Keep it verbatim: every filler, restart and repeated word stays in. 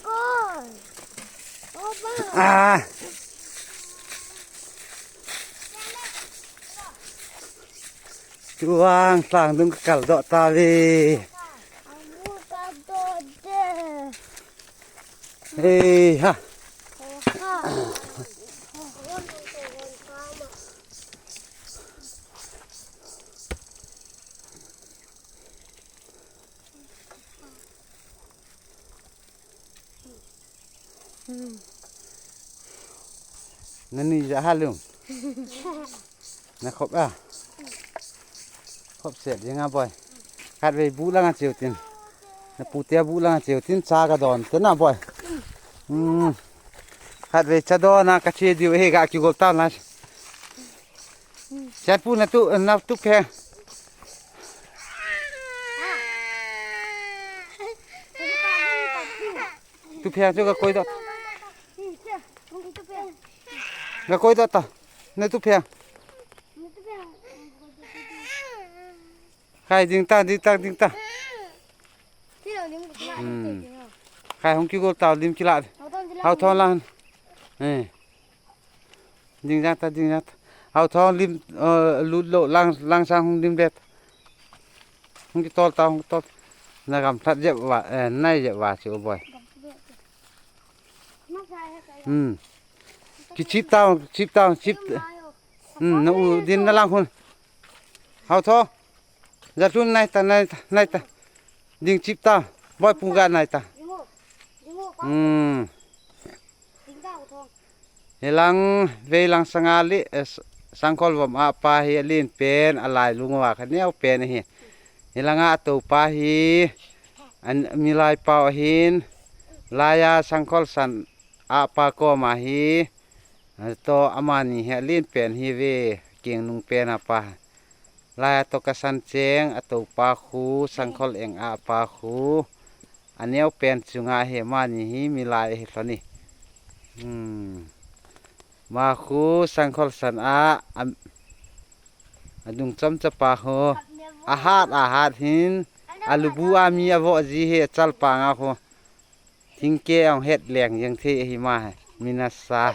Koi. Oba. Ah. Chuang sang dung ka kal doh ta ve. Amu ka doh de. Hey ha. Hey ha. Na ni ja ha lum. Na khop a. Khop set jeng a boy. Khat vei bu lang a cheu tin. Na pu te bu lang a cheu tin cha ka don te na boy. Hmm. Khat vei cha don a ka che diu he ga ki gol ta na. Chan pu na tu na tu phe. Tu phe chu ka koi doh. Ka koi doh ta. Na tu phe. Khai ding ta, ding ta, ding ta. Hmm. Khai hung ki gol ta, lim ki la. Hau thon la. Eh. Ding jang ta, ding jang ta. Hau thon lim, eh, lut lo, lang, lang sang hung lim bet. Hung ki tol ta, hung ki tol. Na gam thlat jep va, eh, nai jep va si o boy. Hmm. Ki chip ta, chip ta, chip. Hmm, na u din na lang hun. Hau tho. Jatlun nai ta, nai ta, nai ta. Ding chip ta. Boy pu ga nai ta. Hmm. Hilang vei lang sanga li, eh, s-, sangkhol vom a pa hi a lin pen, a lai lung va kha neo pen hi. Hilang a to pa hi, an milai pau ahin, lai a sangkhol san a pa koma hi, a to amani hi a lin pen hi ve, king nung pen a pa. Lai a to ka san cheng, a to pa khu, sangkhol eng a pa khu. A neo pen chunga hi mani hi milai hi thloni. Hmm. Ma khu sangkhol san a, a, a dung chom chapa khu. A hat, a hat hin. A lubu a mi a vo ji hi a chal pa nga khu. Thingke ong het leng jeng thei hi ma hi. Minasa.